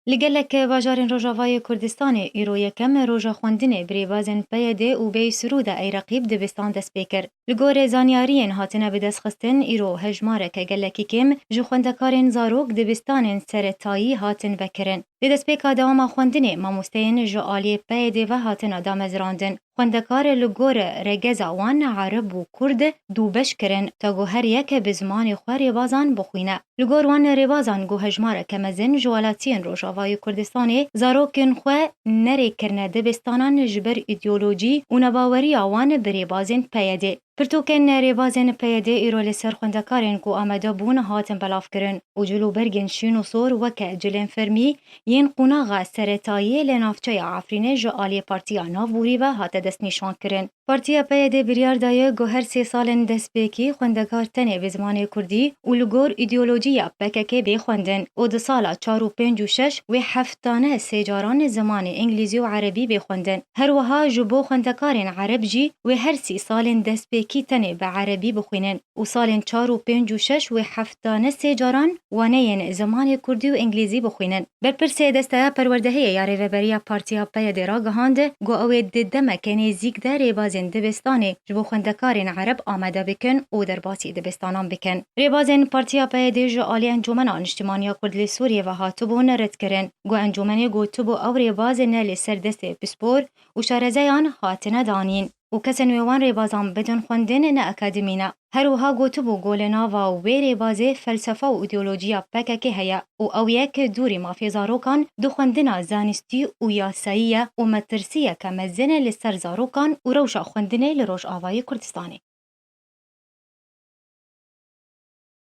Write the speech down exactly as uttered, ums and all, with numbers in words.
Li gelek bajarên Rojavayê Kurdistanê îro yekem roja xwendinê bi rêbazên P Y D û Bey Sirûda Ey Reqîb dibistan dest pê kir. Li gorî zanyariyên hatine bidestxistin, îro hejmareke gelekî kêm ji xwendekarên zarok dibistanên seretayî hatin vekirin. Di destpêka dewama xwendinê, mamosteyên ji aliyê P Y D ve hatine damezrandin. Xwendekar li gor regeza wan Ereb û Kurd dûbeş kirin, ta ku her yek bi zimanê xwe rêbazan bixwîne. Li gor wan rêbazan ku hejmareke mezin ji welatiyên Rojavayê Kurdistanê zarokên xwe nerê kirine dibistanan ji ber îdeolojî û nebaweriya wan bi rêbazên P Y D. Pirtûkên rêbazên P Y D îro li ser xwendekarên ku amade bûn hatin belavkirin û cil û bergên şîn û sor weke cilên fermî yên qonaxa seretayî li navçeya Efrînê ji aliyê Partiya Navborî ve hate destnîşankirin. Partiya P Y D biryar daye ku her sê salên destpêkî xwendekar tenê bi zimanê kurdî û li gor îdeolojiya P K K bê xwendin û di sala çar û pênc û şeş wê heftane sê caran zimanê îngilîzî û erebî bê xwendin. Her wiha ji bo xwendekarên ereb jî wê her sî salên destpêkî tenê bi erebî bixwînin û salên çar û pênc û şeş wê heftane sê caran waneyên zimanê kurdî û îngilîzî bixwînin. Berpirsê Desteya Perwerdehiyê ya Rêveberiya Partiya P Y D ragihand ku ew ê di demeke nêzîk de rêbazên dibistanê ji bo xwendekarên ereb amade bikin û derbasî dibistanan bikin. Rêbazên Partiya P Y D ji alî Encûmena Niştimaniya Kurd li Sûriyê ve hatibûn redkirin. Ku encûmenê gotibû ew rêbaz ne li ser destê pispor û şarezeyan hatine danîn û kesên wê wan rêbazan bidin xwendin ne akademî ne. Her wiha gotibû ku li nava wê rêbazê felsefa û îdeolojiya P K K heye û ew yek dûrî mafê zarokan di xwendina zanistî û yasayî ye û metirsiyeke mezin li ser zarokan û rewşa xwendinê li Rojavayê Kurdistanê.